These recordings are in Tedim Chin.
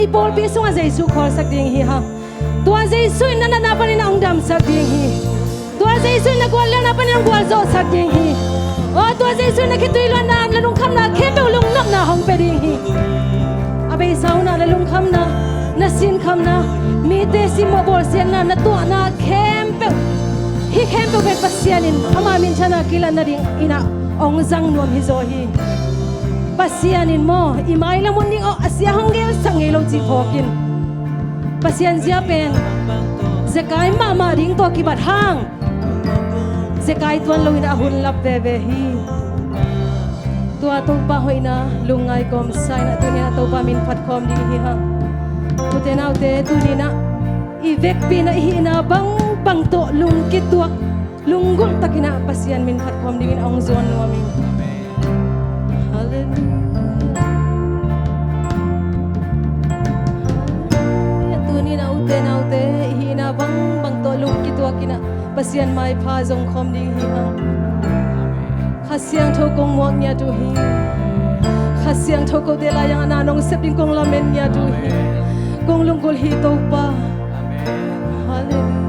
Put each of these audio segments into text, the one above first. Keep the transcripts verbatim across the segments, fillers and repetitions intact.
I pawlpi sungah Jesu khawlsak ding hi hang. Tua Jesu in na natna panin a hong damsak ding hi. Tua Jesu in na guallialna panin a hong gualzawhsak ding hi. Aw, tua Jesu in na khitui luanna, na lungkhamna khempeuh lungnopna hong pia ding hi. A beisa hun ah na lungkhamna, na sinkhamna, mite simmawh bawlsiatna, na tuahna khempeuh, hih khempeuh pen Pasian in ama minthanna kilat nading in a hong zang nuam hi zaw hi. Pasian in maw, i mailam hun ding aw, a sia hong gelsak ngei lo cih phawk in. Pasian zia pen zekai mahmah ding tawh kibat hang, zekai tuan loin a hun lap veve hi. Tua Topa hoihna lungngai kawmsa in a, tuni in a Topa min phat khawm ding hi hang. Ute naute, tuni in a i vekpi in a i hihna bangbang tawh lungkituak, lunggulh takin a Pasian min phat khawm dingin a hong zuan nuam ing. Halleluiah. Halleluiah. Tuni in a ute naute, i hihna bangbang tawh lungkituak in a Pasian maipha zong khawm ding hi hang. Kha Siangtho kong muak ngiat uh hi. Kha Siangtho kote lai-ah na nong sep ding kong lamen ngiat uh hi. Kong lunggulh hi Topa. Halleluiah.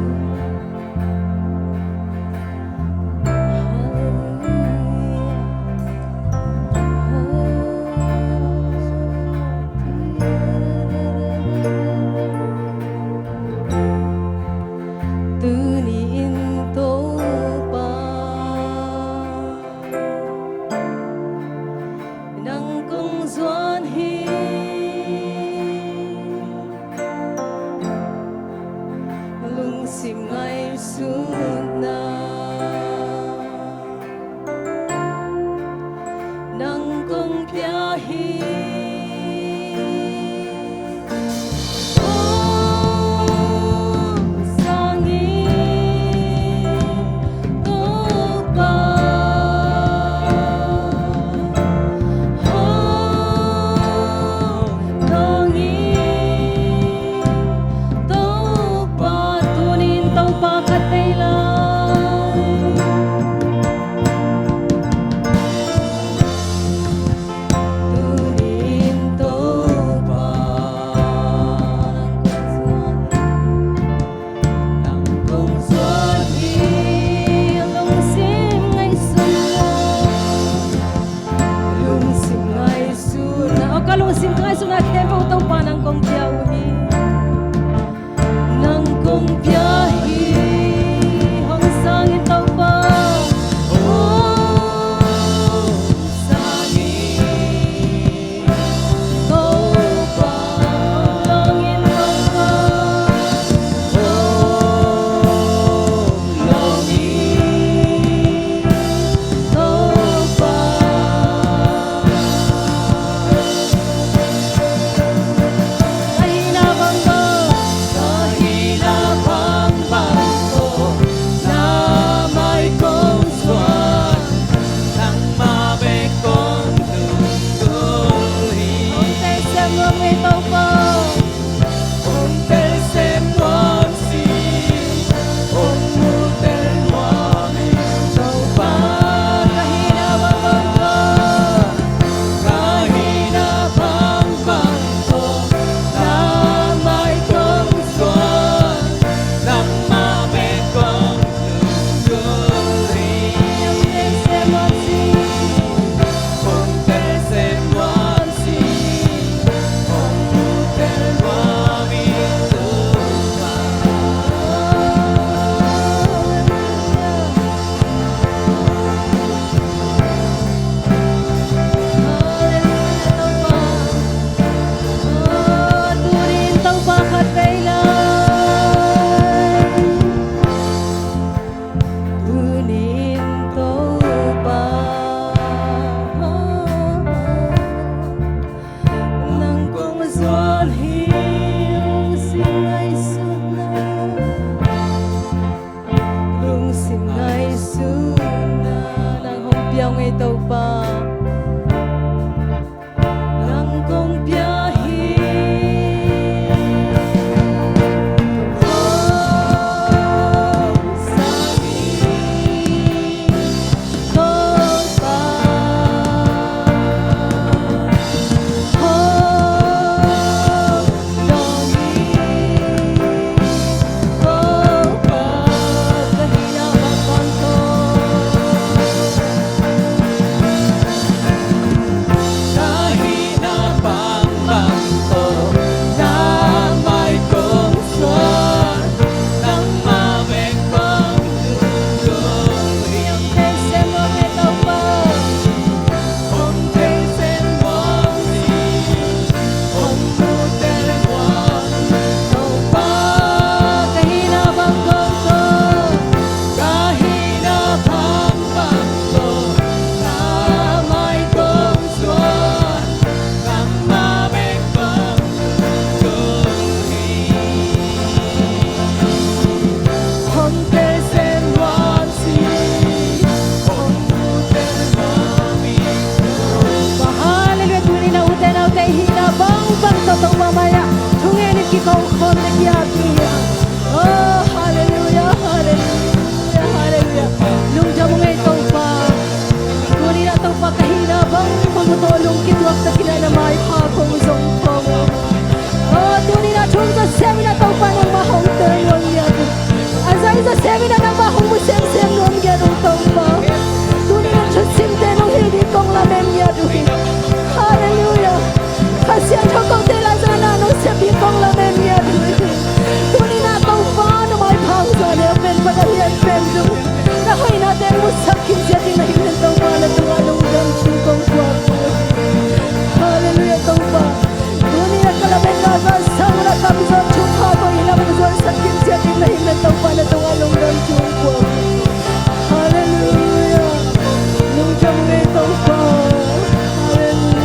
Tuni in Topa, nang kong zuan hi. Lungsi Hallelujah, hallelujah, hallelujah. Lungdam ung ei Topa. Tuni-in ah Topa ka hihna bangbang tawh lungkituak takin ah na maipha kong zong khawm ung. Oh, tuni-in ah thu zaw sem in ah Topa nangmah hong tel nuam ngiat ung. A zai zaw sem in ah nangmah hong mu semsem nuam ngiat ung Topa. Tuni-in ah thusimte nong hilh ding kong lamen ngiat uh hi. Hallelujah. Kha Siangtho kote lak zong ah na nong sep ding kong lamen ngiat uh hi. Tuni-in ah Topa na maipha hong zawn neu pen, Pasian pen zong na hoihnate musak khin ciat ding na hih manin Topa na tungah lungdam thu kong puak uh hi. Hallelujah Topa. Tuni-in ah ka lametna zong sang un ah kam zong thupha kong hilh a hong zuansak khin ciat ding na hih manin Topa na tungah lungdam thu kong puak uh hi. Hallelujah. Lungdam ung ei Topa. Hallelujah.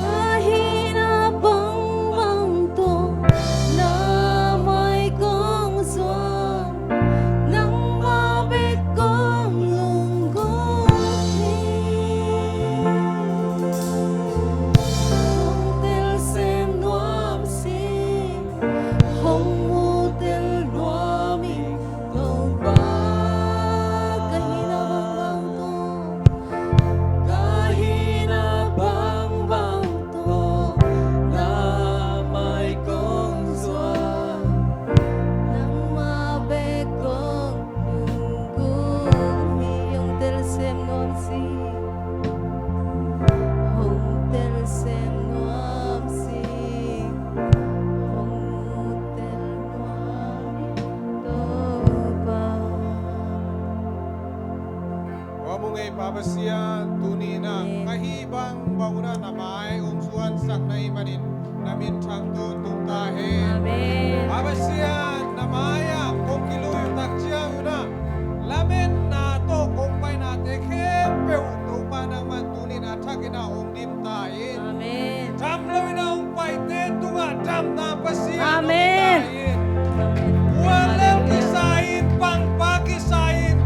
Ka hihna bangbang tawh na mai kong zuan, nangmah bek kong lunggulh hi. Hong tel sem nuam sih, hong mu tel nuam ing Topa. Ka hihna bangbang tawh, ka hihna bangbang tawh na mai kong zuan, nangmah bek kong lunggulh hi. Hong tel sem nuam sih, hong tel sem nuam sih, hong mu tel nuam ing Topa. Khuam ung ei Pa Pasian, tuni-in ah ka hih bangbang un ah na mai hong zuansak na hih manin na min thang tawntung ta hen. Amen. Pa Pasian, na mai-ah kong kilui uh tak ciang un ah lametna tawh kong painate khempeuh Topa nangman tuni-in a thakin ah hong dim ta in. Amen. Dam loin a hong paite tungah damna Pasian hong hi ta in. Amen. Guallel kisa in, pangpa kisa in,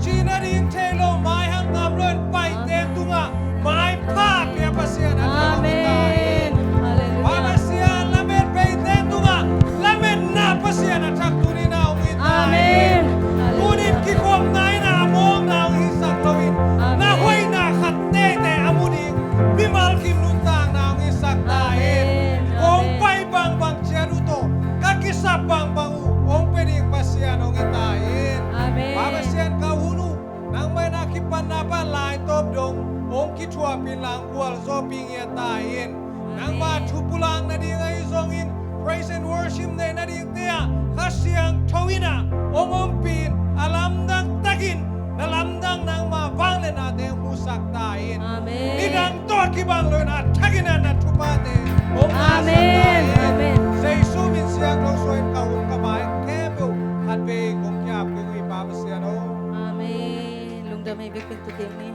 cih nading thei lo, maihang ngam loin paite tungah maipha pia Pasian a thak hong hi ta in. Amen. Hallelujah. Pa Pasian, lamet beite tungah lametna Pasian a thak tuni-in a hong hi ta in. Amen. Hallelujah. Tuni-in kikhopna in a mawkna hong hisak loin, amen, na hoihna khat teitei a mu ding mimal kim nuntakna hong hisak ta in. Amen. Kong pai bangbang ciat uh tawh ka kisap bangbang uh hong pia ding Pasian hong hi ta in. Amen. Pa Pasian, ka hun uh nangmah in a kipatna pan laitawp dong hong kithuahpih in la hong gualzawhpih ngiat ta in. Nangmah thu pulak nading ahi zongin, praise and worship neih nadingte ah Kha Siangtho in ah hong ompih in, a lamdang takin na lamdang nangmah vangliatnate hong musak ta in. Amen. Nidang tawh kibang loin a thakin ah na thuphate hong ngahsak ta in. Amen. Jesu min siangtho suangin ka hun ka pai khempeuh khatvei kong ki-ap kik uh hi Pa Pasian aw. Amen. Lungdam ei bek pen tu kei ni.